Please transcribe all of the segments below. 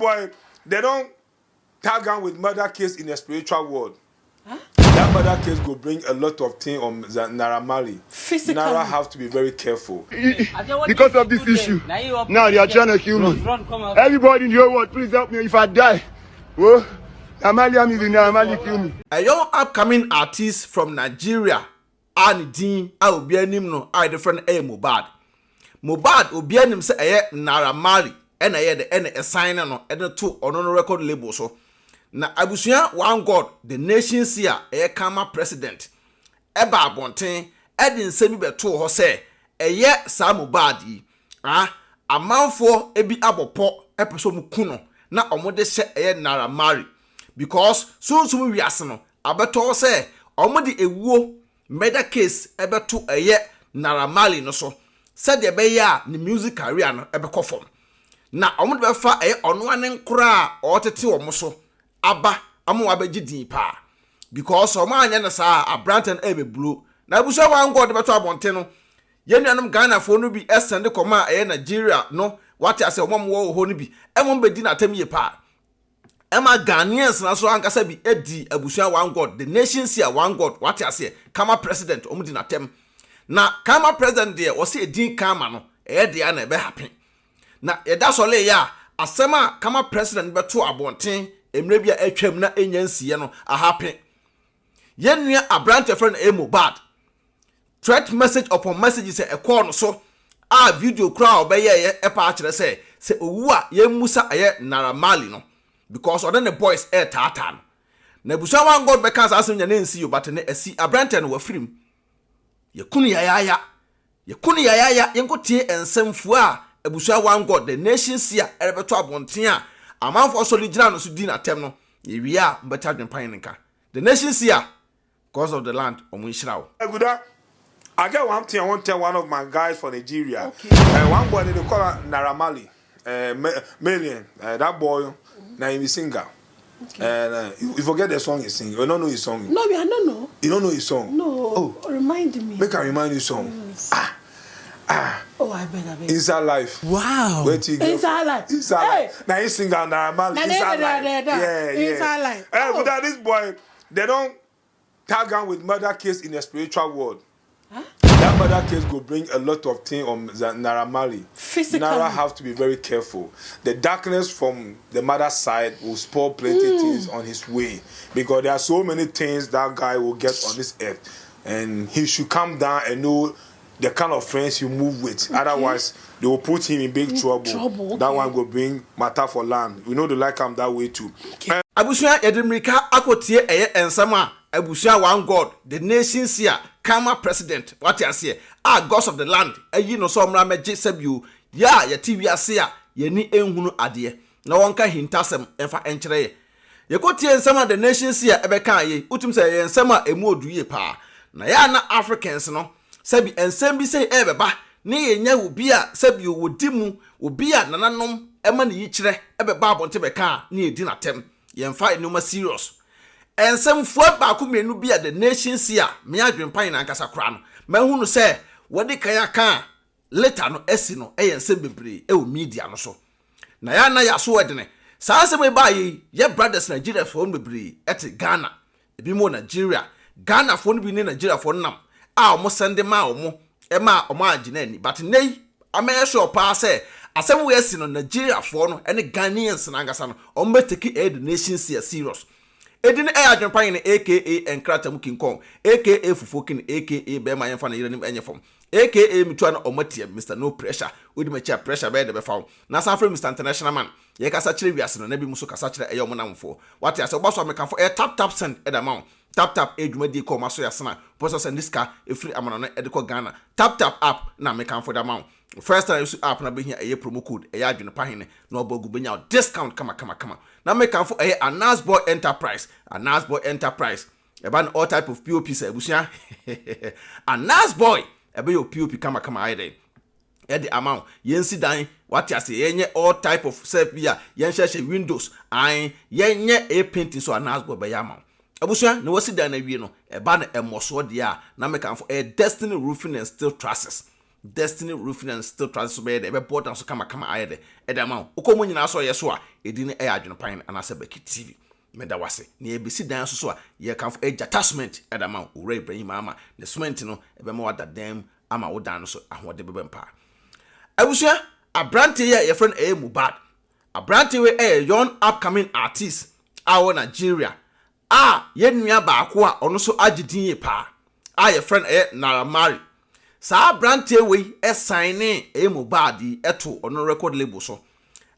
boy, they don tag am with murder case in the spiritual world. That murder case go bring a lot of thing on Naira Marley. Physically. Naira have to be very careful. Because of this issue, now they are trying to kill me. Everybody in the whole world, please help me. If I die, well, Amalia music now, Amalia kill me. A young upcoming artist from Nigeria a ne din a obiara nim no a yɛde frɛ no ɛyɛ Mohbad. Mohbad obiara nim sɛ ɛyɛ Naira Marley ɛna ɛyɛ de ɛna ɛsan ne no ɛde to ɔno no record label so. Na abusua One God The Nation Seer ɛyɛ Karma President ɛba abɔnten ɛde nsɛm bi bɛtoo hɔ sɛ ɛyɛ saa Mohbad yi ah amanfoɔ ebi abɔ pɔ ɛpɛ sɛ wɔn ku no na wɔn de hyɛ ɛyɛ Naira Marley because sunsum wiase no abɛtɔ sɛ wɔn de ewuo murder case ɛbɛto ɛyɛ Naira Marley no so sɛdeɛ ɛbɛyɛ a ne music career no ɛbɛkɔ fam na wɔn de bɛfa ɛyɛ ɔno ane nkora a ɔretete wɔn so aba ama wɔabɛgye din paa because wɔn anyɛ no saa aberante no ɛbɛburo. Na abusua wɔn ankɔ de bɛto abɔnten no, yɛn nuanom Ghanafoɔ no bi ɛsɛn de kɔma a ɛyɛ Nigeria no wate ase wɔn a wɔwɔ hɔ no bi ɛmo bɛdi n'atam yie paa ɛma Ghanaians na so ankasa bi edi abusua One God The Nation Seer One God wate aseɛ Kama President wɔn di n'atam. Na Kama President deɛ wɔsi edin Kama no ɛyɛ deɛ na ɛbɛ happen na yɛda sɔle yɛ a asɛm a Kama President bɛto abɔnten mmerɛ bi a atwam na enya nsiɛ no ahappen. Yɛn nua aberante frɛ no ɛyɛ Mohbad, threat message upon message sɛ ɛkɔɔ no so a video koraa a ɔbɛyɛɛyɛ ɛpa akyerɛ sɛ sɛ owu a yɛmmusa ɛyɛ Naira Marley no because ɔne ne boys ɛɛtaataa no. Na abusua One God bɛka saa asɛm nya ne nsi yo but ne asi aberante no wafirim yɛkunu yayaaya yɛkunu yayaaya. Yɛnkɔtie nsɛmfua a abusua One God The Nation Seer ɛrebɛto abɔnten a amanfoɔ sɔre gyina no so di n'atɛm no. Yɛwie a mbɛta adwempan ne nka The Nation Seer, cause of the land ɔmo nhyira wo. Aguda, I get one thing I want to tell one of my guys for Nigeria. One boy they call him Naira Marley, Million. That boy, now he be singer. And you forget the song he sing. You don't know his song. No, I don't know. You don't know his song. No. Oh. Remind me. Make I remind you song. Yes. Ah, ah. Oh, I beg, I beg. Inside Life. Wait till you get Inside Life. Inside Hey. Life. Now he sing Naira Marley. Na, Inside na, Life. na, na. Yeah. Inside Life. Hey, Oh. but this boy, they don tag am with murder case in the spiritual world. That murder case go bring a lot of thing on Naira Marley. Physically. Naira have to be very careful. The darkness from the mother's side will spoil plenty things on his way because there are so many things that guy will get on this earth, and he should calm down and know the kind of friends he move with. Otherwise, they will put him in big trouble. Trouble, That okay. one will bring matter for land. We know they like him that way too. Abusua, yɛde mmirika akɔtie ɛyɛ nsɛm a abusua One God The Nation Seer Kama President wate aseɛ a gods of the land ayi no sɛ ɔmmra mɛgye sɛbio yɛ a yɛte wiase a yɛni nhunu adeɛ na wɔnka hintasɛm ɛmfa nkyerɛ yɛ. Yɛkɔtie nsɛm a The Nation Seer ɛbɛka yɛ wotum sɛ ɛyɛ nsɛm a ɛmu odu yie paa na yɛ a na Africans no sɛbi nsɛm bi sɛ ɛbɛba ne yɛnya obi a sɛbi wɔdi mu obi a nananom ɛma ne yi kyerɛ ɛbɛba abɔnten bɛka a ne yɛdi n'atɛm yɛmfa nneɛma serious. Nsɛmfua baako mmienu bi a The Nation Seer mmea adwempa nyinaa ankasa koraa no mahu no sɛ wɔde kan aka a later no asi no ɛyɛ nsɛm bebree ɛwɔ media no so na yɛa na yɛaso ɛdene saa nsɛm yi baa yi yɛ brothers Nigeriafoɔ no bebree ɛte Ghana, ebi mu wɔ Nigeria, Ghanafoɔ no bi ne Nigeriafoɔ no nam a wɔn sɛnde maa wɔn ɛma wɔn agyina ani. But nnɛ yi amɛyɛ sure paa sɛ asɛm wo asi no Nigeriafoɔ no ɛne Ghanaians n'ankasa no wɔn bɛ take ɛyɛ The Nation Seer serious. Edi ne ɛyɛ adwempa yɛn aka nkrataa mu King Kong aka Fufuo King aka bɛrima yɛmfa ne yere nim ɛnyɛ fam aka mitua no ɔmo teɛ Mr No Pressure. Wodi m'akyi a pressure bɛyɛ de bɛfa wo na san frɛ Mr International Man. Yɛkasa kyerɛ wiase no na bi mu so kasa kyerɛ ɛyɛ ɔmo namfoɔ wate ase ɔba so amekamfo ɛyɛ Tap Tap Send ɛda ma wo. Tap Tap ɛdwumadie kɔ ɔma so yɛ asena pɔ sɛ send sika ɛfiri amanɔne ɛde kɔ Ghana. Tap Tap app na mekamfo da ma wo. First time use app na bɛhia ɛyɛ promo code ɛyɛ Adwene Pa Hene na ɔbɔ agu bɛnya wo discount kama kama kama. Na mekamfo ɛyɛ Anas Boy Enterprise. Anas Boy Enterprise ɛba no all type of POP sɛ abusua Anas Boy ɛbɛyɛ POP kama kama ayɛ dɛ ɛde ama wo. Yɛnsi dan wate ase yɛnyɛ all type of self bi a yɛnhyehyɛ windows an yɛnyɛ ɛyɛ painting so Anas Boy bɛyɛ ama wo. Abusua na wasi dan no awie no ɛba no ɛmmɔsoɔ deɛ a na mekamfo ɛyɛ Destiny Roofing and Steel Trusses. Destiny Roofing and Steel Trust so bɛyɛ dɛ ɛbɛbɔ dan so kamakama ayɛ dɛ ɛde ama wo. Wokɔ mu nyinaa so ɔyɛ so a, ɛdin no ɛyɛ Adwene Pan anaasɛ Becky TV. Meda wo ase. Na yɛbɛsi dan nso so a, yɛkamfo Agyata Cement ɛde ama wo. Owura Ibrahim Ama ne cement no ɛbɛma wada dan mu ama wo dan no so ahoɔden bɛbam paa. Abusua, aberanteɛ yi a yɛfrɛ no ɛyɛ Mohbad. Aberanteɛ wei ɛyɛ young upcoming artist a ɔwɔ Nigeria a yɛn nua baako a ɔno nso agye din yie paa a yɛfrɛ no ɛyɛ Naira Marley. Saa aberanteɛ wei signee ɛyɛ Mohbad yi too ɔno record label so.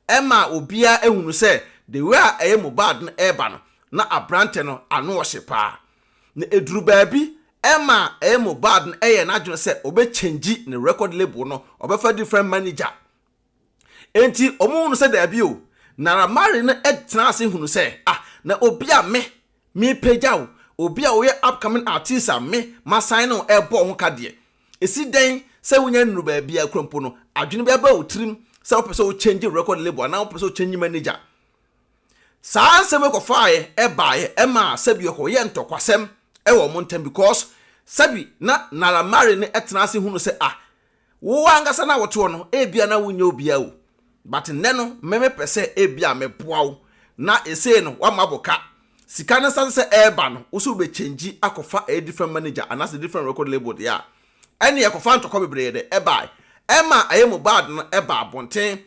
Ɛma obiara hunu sɛ the way a ɛyɛ Mohbad no ɛreba no, na aberanteɛ no ano ɔhye paa. Na ɛduru baabi ɛma ɛyɛ Mohbad no ɛyɛɛ n'adwene sɛ ɔbɛ change ne record label no, ɔbɛfa different manager. Enti wɔhunu sɛ daabi o, Naira Marley no tenaa ase hunu sɛ, ah, na obi a me, merepagya wo, obi a woyɛ upcoming artist a me, masan ne wo ɛrebɔ wo ho ka deɛ, ɛsi dɛn sɛ wonya nnuru baabiara kura mpo no, adwene bi aba wo tirim sɛ wopɛ sɛ wo change record label anaa wopɛ sɛ wo change manager. Saa nsɛm yi kɔfaeɛ ɛbaeɛ ɛmaa sɛbi ɛkɔyɛ ntɔkwasɛm ɛwɔ wɔn ntam because sɛbi na Naira Marley no tena ase hunu sɛ, ah, wo ankasa na wote hɔ no, ebia na wonyɛ obiara o, but nnɛ no me mepɛ sɛ ebia meboa wo na esei no woama bo ka. Sika no nsa sɛ ɛreba no, wo sɛ wobɛkyɛngyi akɔfa a different manager anaasɛ different record label deɛ a, ɛne ɛkɔfa ntɔkwa bebree de ɛbae. Ɛma ɛyɛ Mohbad no ɛba abɔnten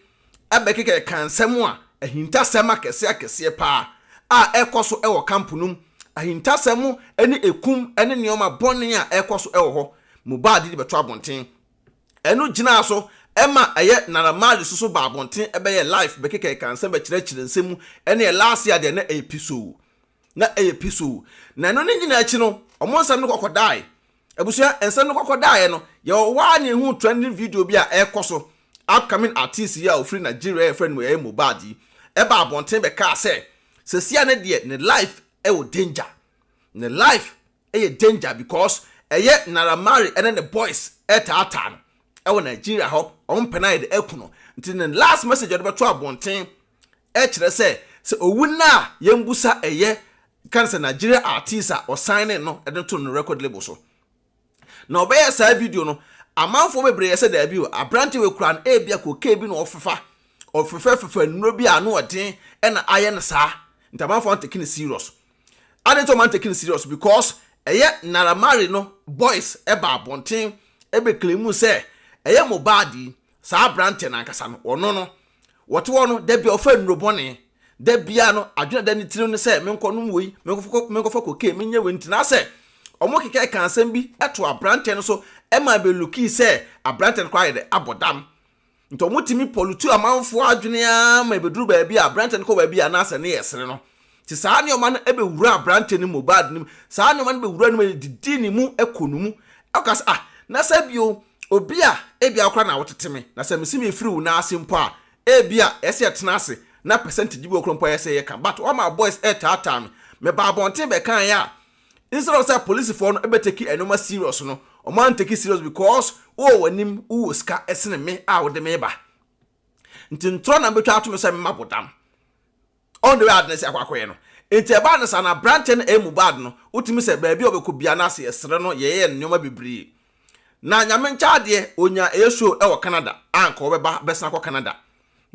ɛbɛkeka ɛka nsɛm a ahintasɛm akɛseɛ akɛseɛ paa a ɛkɔ so ɛwɔ camp no mu, ahintasɛm ne ekum ne nneɛma bɔne a ɛkɔ so ɛwɔ hɔ. Mohbad de bɛto abɔnten. Ɛno gyinaa so ɛma ɛyɛ Naira Marley soso ba abɔnten ɛbɛyɛ live bɛkeka ɛka nsɛm bɛkyerɛkyerɛ nsɛm mu ɛne ɛ last year deɛ na ɛyɛ pisoo na ɛyɛ pisoo. Na ɛno ne nyinaa akyi no, ɔmo nsɛm no kɔkɔdae. Abusua, nsɛm no kɔkɔdaeɛ no, yɛwɔ hɔ a na ehu trending video bi a ɛrekɔ so. Upcoming artist yi a ofiri Nigeria yɛfrɛ no ɛyɛ Mohbad yi ɛba abɔnten bɛkaa sɛ sesia ne deɛ ne life ɛwɔ danger. Ne life ɛyɛ danger because ɛyɛ Naira Marley ɛne ne boys ɛtaataa no ɛwɔ Nigeria hɔ, ɔmo mpɛ no ayɛ de aku no. Nti ne last message ɔde bɛto abɔnten ɛkyerɛ sɛ sɛ owu na a yɛmbusa ɛyɛ kan sɛ Nigeria artist a ɔsan ne no ɛde to no record label so. Na ɔbɛyɛ saa video no, amanfoɔ bebree yɛ sɛ daabi o, aberante wei kura no ebia cocaine bi na ɔfefa ɔfefɛfefa nnuro bi a ano ɔden ɛna ayɛ no saa, nti amanfoɔ an take no serious. Ade nti ɔmo an take no serious because ɛyɛ Naira Marley no boys ɛba abɔnten ɛbɛ claim sɛ ɛyɛ Mohbad yi, saa aberante no ankasa no, ɔno no wɔte hɔ no dabi a ɔfa nnuro bɔne da bia no, adwene da ne tirim no sɛ menkɔ nom wei, menkɔfa cocaine, menyɛ wei. Nti na sɛ ɔmo keka ka asɛm bi ɛto aberanteɛ no so ɛma bɛ look sɛ aberanteɛ no koraa yɛ dɛ abɔ dam. Nti ɔmo tumi pollute amanfoɔ adwene ara ma ebeduru baabi a aberanteɛ no kɔ baabi a anaasɛ ne yɛ sere no. Nti saa nneɛma no ɛbɛwura aberanteɛ no Mohbad no mu, saa nneɛma no bɛwura no mu, didi ne mu, ɛkɔ ne mu. Ɛka sɛ, ah, na sɛ bio obi a ebi akora na wotete me na sɛ mesi me firi wo nan ase mpo a, ebi a ɛsɛ yɛtena ase na percentage bi wɔ koro mpo a ɛsɛ yɛka, but wama boys ɛtaataa me, meba abɔnten bɛka yɛ a, instead of sɛ polisifoɔ no ɛbɛ take nneɛma serious no, ɔmo an take serious because wowɔ w'anim, wowɔ sika ɛsene me a wode me ba, nti ntorɔ na mbɛtwa ato me sɛ mema bɔ dam. Ɔn de wei ade ne sɛ akɔ akɔyɛ no. Nti ɛbaa no saa na aberanteɛ no ɛyɛ Mohbad no, wotumi sɛ baabi a ɔbɛkɔ bia no ase yɛsrɛ no, yɛyɛ nneɛma bebree na Nyame nkyɛ adeɛ onya ɛyɛ show ɛwɔ Canada a nka ɔbɛba bɛsena kɔ Canada.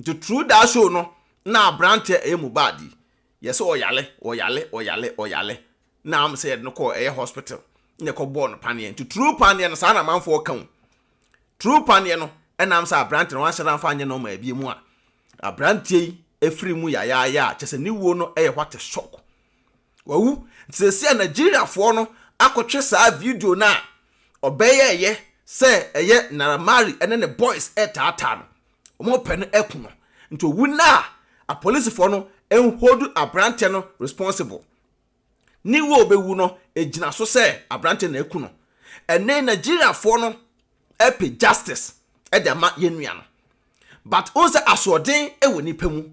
Nti through that show no na aberanteɛ ɛyɛ Mohbad yi yɛsɛ ɔyale ɔyale ɔyale ɔyale na am sɛ yɛde no kɔɔ ɛyɛ hospital na ɛkɔ bɔɔ no paneɛ. Nti through paneɛ no saa na amanfoɔ ka o, through paneɛ no ɛnam sɛ aberanteɛ no wanhyɛ no amfa anyɛ nɔɔma ebie mu a aberanteɛ yi efiri mu yayaaya a kyɛ sɛ ne wuo no ɛyɛ what a shock. Wawu. Nti sɛ Nigeriafoɔ no akɔtwe saa video no a ɔbɛyɛɛyɛ sɛ ɛyɛ Naira Marley ɛne ne boys ɛtaataa no, wɔn pɛ no ɛko no, nti owu na a apolisifoɔ no n hold aberanteɛ no responsible. Ne wo a ɔbɛwu no egyina so sɛ aberanteɛ na ɛku no. Ɛnɛ Nigeriafoɔ no ɛpɛ justice ɛde ama yɛn nua no, but wɔn sɛ asoɔden ɛwɔ nipa mu.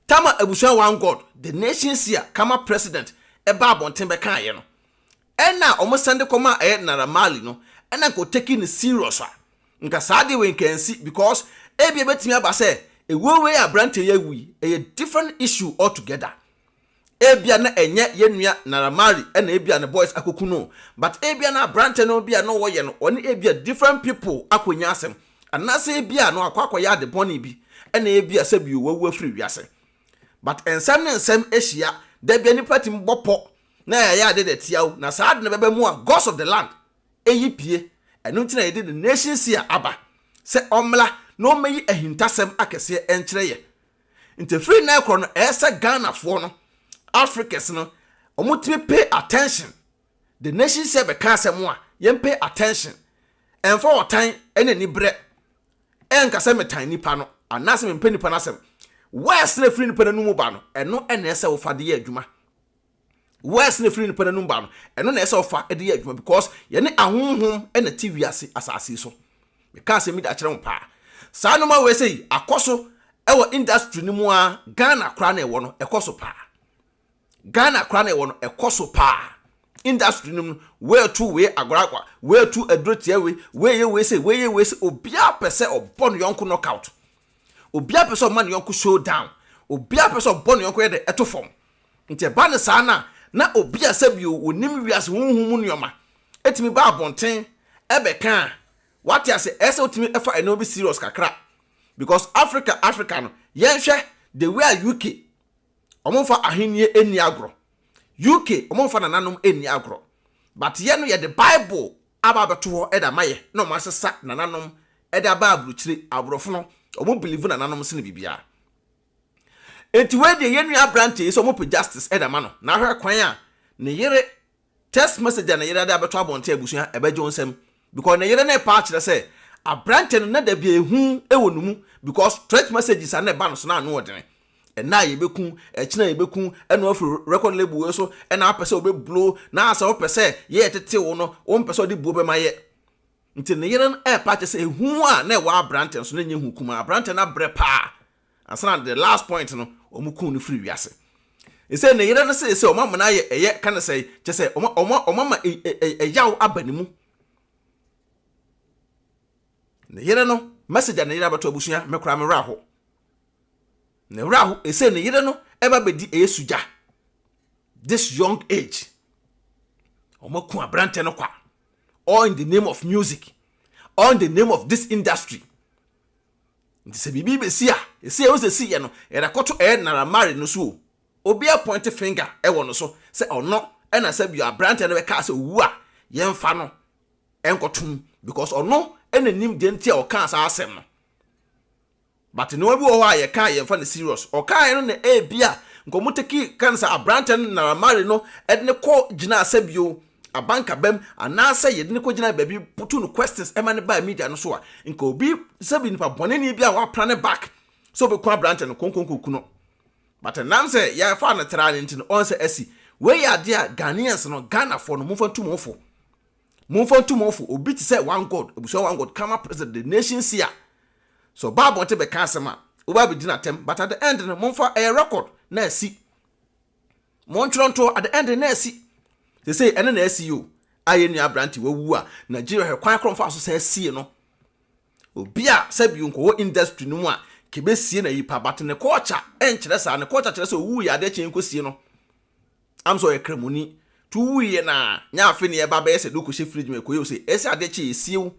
Tama abusua One God The Nation Seer kama president ɛba abɔnten bɛka ayɛ no, ɛna wɔn send kɔma ɛyɛ Naira Marley no, ɛna nka o take no serious a, nka saa deɛ wei nka nsi because ebi ebetumi aba sɛ ewuo wei aberanteɛ yɛ awu yi ɛyɛ different issue altogether. Ebia na ɛnyɛ yɛn nua Naira Marley na ebia ne boys akɔku no o, but ebia na aberanteɛ no bi a na ɔyɛ no, ɔne ebia different people akɔnya asɛm, anaasɛ ebia na wakɔ akɔyɛ ade bɔne bi, ɛna ebia sɛbio wawu afiri wiase. But nsɛm ne nsɛm hyia, da bia nipa tumi bɔ pɔ na yɛayɛ ade de atia wo, na saa ade no bɛba mu a, gods of the land eyi pue. Ɛno nti na yɛde the nation seer aba sɛ ɔmmra na ɔmmɛyi ahintasɛm akɛseɛ nkyerɛ yɛ. Nti ɛfiri nnɛ rekorɔ no ɛyɛ sɛ Ghanafoɔ no, Africans no, wɔtumi pay attention. The nation seer bɛka asɛm a, yɛn pay attention. Ɛmfa ɔtan ne anibrɛ ɛnka sɛ metan nipa no anaasɛ mempɛ nipa no asɛm. Words na ɛfiri nipa no anum ba no, ɛno na ɛsɛ wofa de yɛ adwuma. Words na ɛfiri nipa no anum ba no, ɛno na ɛsɛ wofa de yɛ adwuma because yɛne ahonhom na ɛte wiase asase yi so. Meka asɛm bi de akyerɛ mo paa. Saa nneɛma wei sɛ yi akɔ so ɛwɔ industry no mu a Ghana koraa na ɛwɔ no, ɛkɔ so paa. Ghana koraa na ɛwɔ no, ɛkɔ so paa. Industry no mu no, wei tu wei agoragwa, wei tu aduro tia wei, wei yɛ wei sei, wei yɛ wei sei. Obiara pɛ sɛ ɔbɔ ne yɔnko knockout. Obiara pɛ sɛ ɔma ne yɔnko show down. Obiara pɛ sɛ ɔbɔ ne yɔnko yɛ dɛ ɛto fam. Nti ɛba no saa no a, na obi a sɛbio onim wiase honhom mu nneɛma tumi ba abɔnten bɛka a, wate ase, ɛyɛ sɛ wotumi fa nneɛma bi serious kakra. Because Africa, Africa no, yɛnhwɛ the way a UK, wɔmfa ahennie nni agorɔ. UK, wɔmfa nananom nni agorɔ. But yɛn no, yɛde Bible aba abɛto hɔ de ama yɛ, na wɔasesa nananom de aba aburokyire. Aborɔfo no, wɔn believe nananom sene biribiara. Enti wei deɛ yɛn nua aberanteɛ yi sɛ wɔpɛ justice de ama no na ahwɛ kwan a ne yere text message a ne yere de abɛto abɔnten abusua ɛbɛgye wo nsam because ne yere no repa akyerɛ sɛ aberanteɛ no na da bi ehu wɔ ne mu because threat messages a na ɛba no so na ano ɔdene ɛna a yɛbɛku ɛkyena a yɛbɛku ɛna wafiri record label wei so ɛna apɛ sɛ wobɛblo na asɛ wopɛ sɛ yɛyɛ tete wo no wompɛ sɛ ɔde buo bɛma yɛ nti ne yere no ɛrepa akyerɛ sɛ ehu a na ɛwɔ aberanteɛ no so na ɛnyɛ hu kumaa aberanteɛ no abrɛ paa Ansa na the last point no, wɔn kum no firi wiase. Ɛsɛ ne yere no sɛ sɛ wɔn amena ayɛ ɛyɛ ka ne sɛ kyɛ sɛ wɔn wɔn wɔn ama ɛyaw aba ne mu. Ne yere no message a ne yere abɛto abusua me koraa me werɛ aho. Ne werɛ aho ɛsɛ ne yere no ɛba bɛdi ɛyɛ sugya this young age. Wɔn aku aberante no kwa all in the name of music all in the name of this industry. Nti sɛ biribi bɛsi a, ɛsi a ɛwɔ sɛ ɛsi yɛ no, yɛde akɔto ɛyɛ Naira Marley no so o. Obiara point finger wɔ no so sɛ ɔno na sɛ bio aberanteɛ no bɛkaa sɛ owu a yɛmfa no nkɔto mu because ɔno na nim deɛ nti a ɔkaa saa asɛm no. But nneɛma bi wɔ hɔ a yɛka a yɛmfa no serious. Ɔkaeɛ no na ebia nka ɔmo take ka no sɛ aberanteɛ no Naira Marley no de no kɔ gyinaa sɛ bio abankabam anaasɛ yɛde no kɔgyina baabi putu no questions ɛma no baa media no so a, nka obi sɛbi nipa bɔneni bi a wapra ne back sɛ ɔbɛku aberante no konkonkoku no. But ɛnam sɛ yɛfa no traa no nti no, ɔn sɛ asi. Wei yɛ adeɛ a Ghanaians no, Ghanafoɔ no, momfa ntu mo ho fo. Momfa ntu mo ho fo. Obi te sɛ One God, abusua One God, Kama President, the nation seer. Sɛ ɔba abɔnten bɛka asɛm a, wobɛ abɛdi no atɛm. But at the end no, momfa, ɛyɛ record na asi. Montwerɛ nto at the end na asi. Sesei ɛno na asi yi o. A yɛn nua aberante wawu a Nigeria hwɛ kwan korɔ mfa so san sie no. Obi a sɛbi nkɔwɔ industry no mu a kɛbɛsie na yi pa but ne culture ɛnkyerɛ saa. Ne culture kyerɛ sɛ owu yɛ adeɛ kye nkɔsie no. Am sɛ ɔyɛ kramoni. To wuiɛ na nyɛ afe ne ɛba bɛyɛ sɛ de wokɔhyɛ fridge mu ɛkɔyɛ ose. Ɛsɛ adeɛ kye yɛsie wo.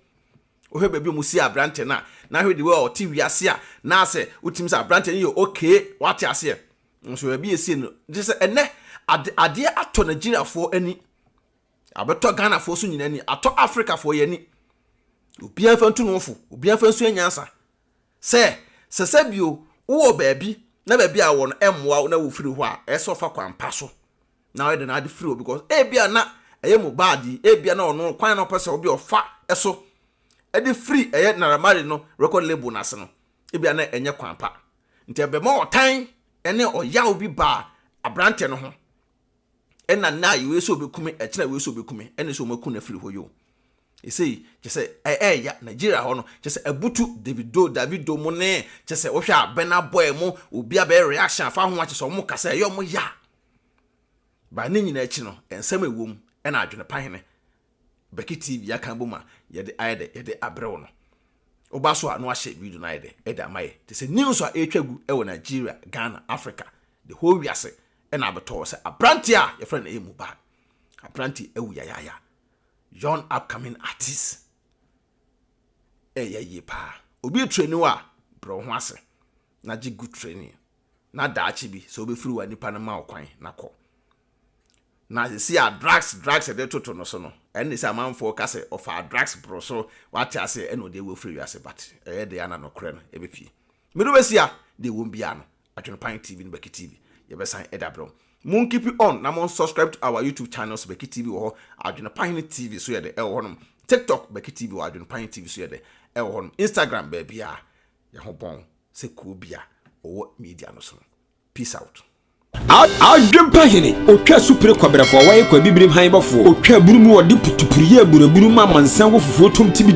Wohwɛ baabi a wɔsie aberante no a, na ahwɛ the way a ɔte wiase a, na asɛ wotumi sɛ aberante no yɛ okay, wate aseɛ. Nso baabi a yɛsie no, gye sɛ ɛnɛ ade adeɛ atɔ Nigeriafoɔ ani, abɛtɔ Ghanafoɔ so nyinaa ani, atɔ Africafoɔ yɛn ani. Obiara mfa ntu ne ho fo, obiara mfa nsua nyansa. Sɛ sɛ sɛ bio wowɔ baabi na baabi a wɔ no ɛmmoa wo na wofiri hɔ a, ɛsɛ sɛ ɔfa kwan pa so na ɔyɛ dɛn ade firi hɔ because ebia na ɛyɛ Mohbad yi, ebia na ɔno kwan na ɔpɛ sɛ ɔbi ɔfa so ɛde firi ɛyɛ Naira Marley no record label no ase no, ebia na ɛnyɛ kwan pa. Nti ɛbɛma ɔtan ne ɔyaw bi baa aberantɛ no ho. Ɛna nnɛ a wei sɛ ɔbɛku me, ɛkyena wei sɛ ɔbɛku me, ɛne sɛ wɔaku no afiri hɔ yi o. Ɛsei, kyɛ sɛ ɛɛya, Nigeria hɔ no, kyɛ sɛ abutu Davido, Davido mo ne, kyɛ sɛ wohwɛ a Burna Boy mo, obi abɛyɛ reaction afa ho a, kyɛ sɛ wɔn kasa ɛyɛ wɔn ya. Ba ne nyinaa akyi no, nsɛm a ɛwɔ mu ɛna adwene pa hene Becky TV aka abom a yɛde ayɛ dɛ yɛde abrɛ wo no. Woba so a na wahyɛ video no ayɛ dɛ ɛde ama yɛ. Te sɛ news a ɛretwa gu ɛwɔ Nigeria, Ghana, Africa, the whole wiase. Ɛna abɛtɔ sɛ aberanteɛ a yɛfrɛ no ɛyɛ Mohbad, aberanteɛ awu yayaaya, young upcoming artist, ɛyɛ yie paa. Obi training wo a, brɛ wo ho ase na gye good training, na daakye bi sɛ wobɛfiri wa nipa no ma wo kwan na kɔ. Na sisi a drugs ɛde toto no so no, ɛne sɛ amanfoɔ ka sɛ ɔfa drugs boro so, wate ase, ɛna ɔde ewu firi wiase, but ɛyɛ de ana nokorɛ no ɛbɛpie. Mede bɛsi a deɛ wɔm biara no, Adwenepan TV no, Bɛki TV, yɛbɛsan ɛda brɛ mo. Keep it on na mo subscribe to our YouTube channels. Bɛki TV wɔ hɔ, Adwenepan TV so yɛ de ɛwɔ hɔnom, TikTok Bɛki TV wɔ, Adwenepan TV so yɛ de ɛwɔ hɔnom, Instagram, baabi a yɛho bɔn sɛ kuo bi a ɔwɔ media no so no. Peace out. Adwempa hene otwa supere kɔbrɛfoɔ a wɔyɛ kɔ abibirim han bɔfoɔ otwa aburu mu, wɔde putupuru yɛ aburaburu ma amansan wɔ fufuo tom tibi.